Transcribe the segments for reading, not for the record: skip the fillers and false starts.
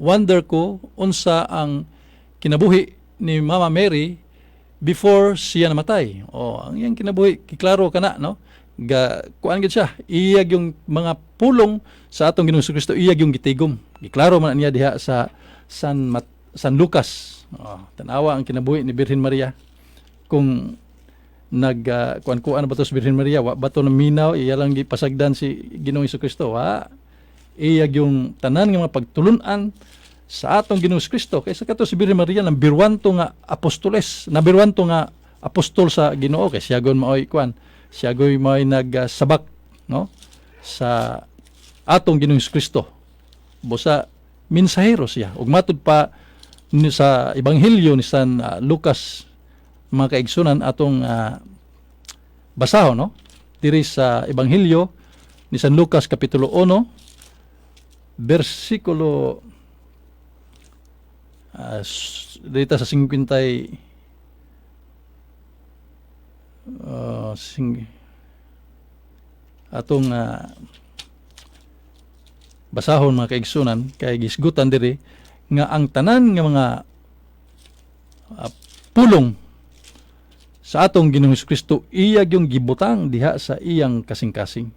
Wonder ko unsa ang kinabuhi ni Mama Mary before siya namatay. Oh, ang iyang kinabuhi giklaro kana, no? Ga kuan gid siya, iya yung mga pulong sa atong Ginoong Kristo, iya yung gitigom. Giklaro man niya diha sa San Lucas. Oh, tanawa ang kinabuhi ni Birhen Maria, kung nag kuan-kuan ba to sa Birhen Maria, wa ba to naminaw, iya lang gipasagdan si Ginoong Kristo, wa iya yung tanan nga mga pagtulunan sa atong Ginoong Kristo, kaysa kato si Birhen Maria ng birwanto nga apostoles, na birwanto nga apostol sa Ginoo, kay siya gon maoy kuan, siya goy maoy nagsabak, no, sa atong Ginoong Kristo. Busa mensahero siya, ug matud pa ni sa Ebanghelyo ni San Lucas, mga kaigsunan, atong basahon, no, diri sa Ebanghelyo ni San Lucas kapitulo 1 bersikulo dito sa 50 atong basahon, mga kaigsunan, kay gisgutan diri nga ang tanan nga mga pulong sa atong Ginoong Kristo iya yung gibutang diha sa iyang kasing-kasing.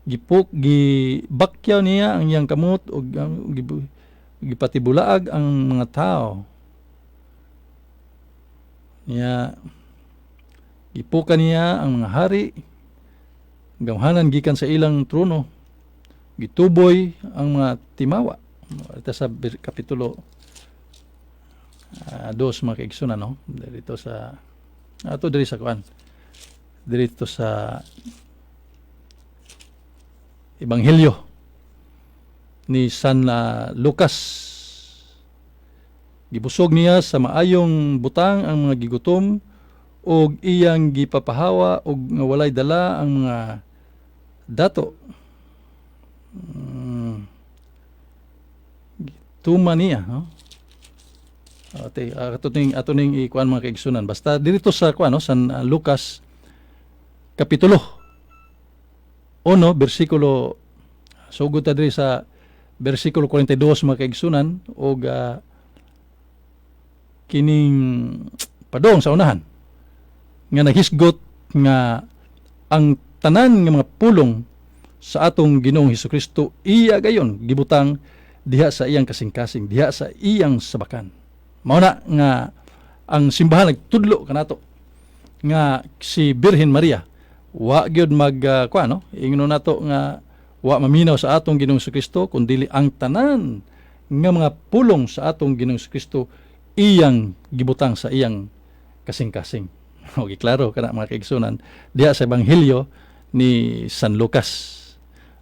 Gipuk gibakyaw niya ang iyang kamot ug gipatibulaag ang mga tao. Niya gipuka niya ang mga hari, gamhanan gikan sa ilang trono, gituboy ang mga timawa. Ito sa kapitulo 2, mga kaigsunan, no, dito sa ato, diri sa kuan, dito sa Ebanghelyo ni San Lucas. Gibusog niya sa maayong butang ang mga gigutom ug iyang gipapahawa og nga walay dala ang mga dato. Gituma niya, no? Ate, ato ning ikuan, mga kaigsunan. Basta dito sa kuan, no, San Lucas kapitulo 1 bersikulo, sugod ta diri sa bersikulo 42, mga kaigsunan, og kining padong sa unahan nga naghisgot nga ang tanan nga mga pulong sa atong Ginoong Hesukristo iya gayon gibutang diha sa iyang kasing-kasing, diha sa iyang sabakan. Mao na nga ang simbahan nagtudlo kanato nga si Birhen Maria wa gyud mag kuan, no, ingno nato nga wa maminaw sa atong Ginoong Kristo kun dili ang tanan nga mga pulong sa atong Ginoong Kristo iyang gibutang sa iyang kasing-kasing. Okay, klaro kana, mga kaigsunan, diha sa Ebanghelyo ni San Lucas.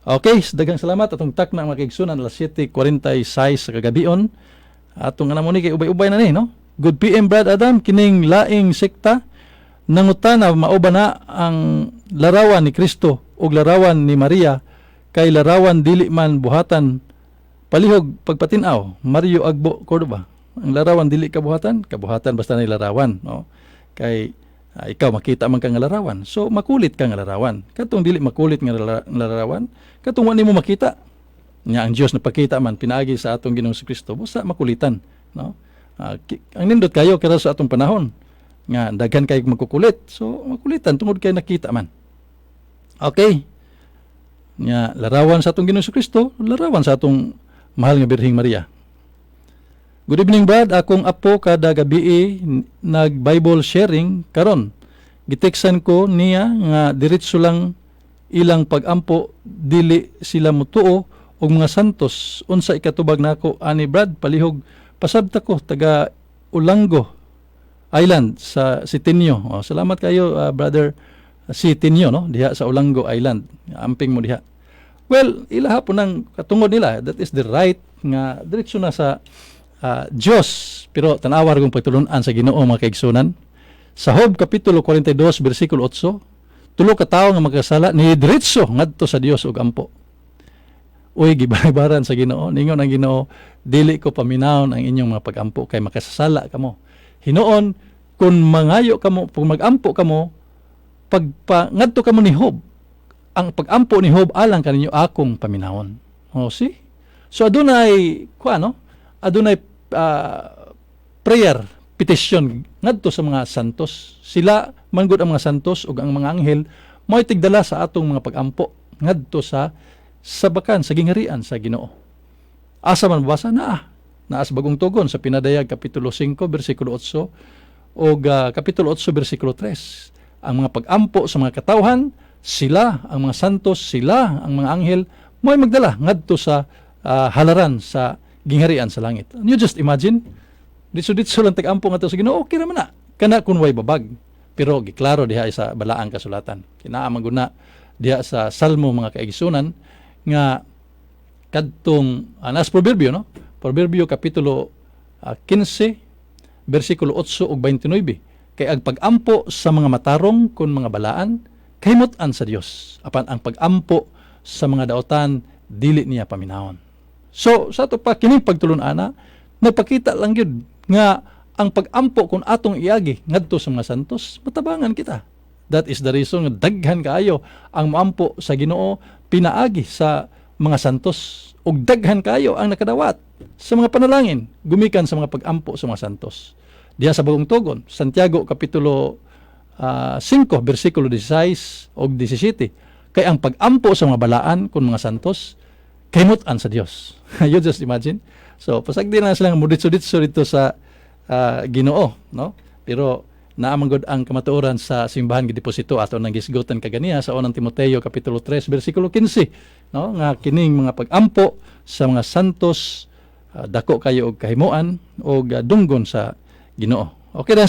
Okay, daghang salamat. Atong takna, mga kaigsunan, alas 7:46 sa kagabion. Atong alam mo ni kay ubay-ubay na ni, no? Good PM, Brad Adam. Kining laing sekta nangutana, mao ba na ang larawan ni Kristo ug larawan ni Maria, kay larawan dili man buhatan palihog pagpatinaw. Mario Agbo, Cordoba. Ang larawan dili kabuhatan, kabuhatan basta na larawan, no? Kay ikaw makita man ka nga larawan, so makulit ka nga larawan. Katong dili makulit nga larawan, katong wa nimo makita nya, ang Dios napakita man pinaagi sa atong Ginoong Kristo, busa makulitan, no? Ang nindot kayo kira sa atong panahon nga daghan kay magkukulit, so makulitan tungod kay nakita man. Okay nga larawan sa atong Ginoong Kristo, larawan sa atong mahal nga Birheng Maria. Good evening, Brad. Akong apo kada gabi nag Bible sharing karon. Giteksan ko niya nga diretso lang ilang pagampo, dili sila mutuo og mga santos. Unsa ikatubag nako ani, Brad? Palihog pasabta ko, taga Olango Island sa Sitinio. Oh, salamat kayo, brother Sitinio, no, diha sa Olango Island. Amping mo diha. Well, ilaha po ng katungod nila, that is the right nga diretso na sa Diyos. Pero tanawa kung pagtulunan sa Ginoo, mga kaigsunan. Sa Job kapitulo 42 bersikulo 8, tulo ka tawo nga magkasala ni diretso ngadto sa Dios ug ampo. Uy, gibaybaran sa Ginoo. Ningon ang Ginoo, "Dili ko paminawon ang inyong mga pagampo kay makasasala kamo." Hinuon kung mangayo kamo, kung magampo kamo, pagpa ngadto kamo ni Job, Ang pagampo ni Job alang kaninyo akong paminawon. Oh, see? So adunay kuan, no? Adunay prayer petition ngadto sa mga santos. Sila man gud, ang mga santos ug ang mga anghel, mo'y tigdala sa atong mga pagampo ngadto sa bakan sa gingharian sa Ginoo. Asa man mabasa naa? Naa sa Bagong Tugon sa Pinadayag kapitulo 5 bersikulo 8 o kapitulo 8 bersikulo 3. Ang mga pagampo sa mga katawhan, sila ang mga santos, sila ang mga anghel, mo'y magdala ngadto sa halaran sa gingharian sa langit. And you just imagine, ditso-ditso lang tag-ampo ngadto sa Ginoo, okay ra man na. Kana kun way babag. Pero giklaro diha sa Balaang Kasulatan. Kinaa man gud na diha sa Salmo, mga kaigsunan, nga kadtong nas Proverbio, no? Proverbio kapitulo 15 bersikulo 8 ug 29, kay ang pagampo sa mga matarong kon mga balaan kahimut-an sa Dios, apan ang pagampo sa mga daotan dili niya paminawon. So sa ato pa kining pagtulon-ana, nagpakita lang gyud nga ang pagampo kung atong iagi ngadto sa mga santos, matabangan kita. That is the reason nga daghan kaayo ang moampo sa Ginoo pinaagi sa mga santos ug daghan kaayo ang nakadawat sa mga panalangin gumikan sa mga pagampo sa mga santos. Diha sa Bagong Tugon, Santiago kapitulo 5 bersikulo 16 ug 17, kay ang pagampo sa mga balaan kun mga santos kahimut-an sa Dios. You just imagine. So pasagdi na silang muditso-ditso dito sa Ginoo, no? Pero naa man gud ang kamatuoran sa simbahan gideposito ato nang gisgutan kaganiha sa Unang Timoteo kapitulo 3 bersikulo 15, no, nga kining mga pagampo sa mga santos dako kayo og kahimuan og dunggon sa Ginoo. Okay na.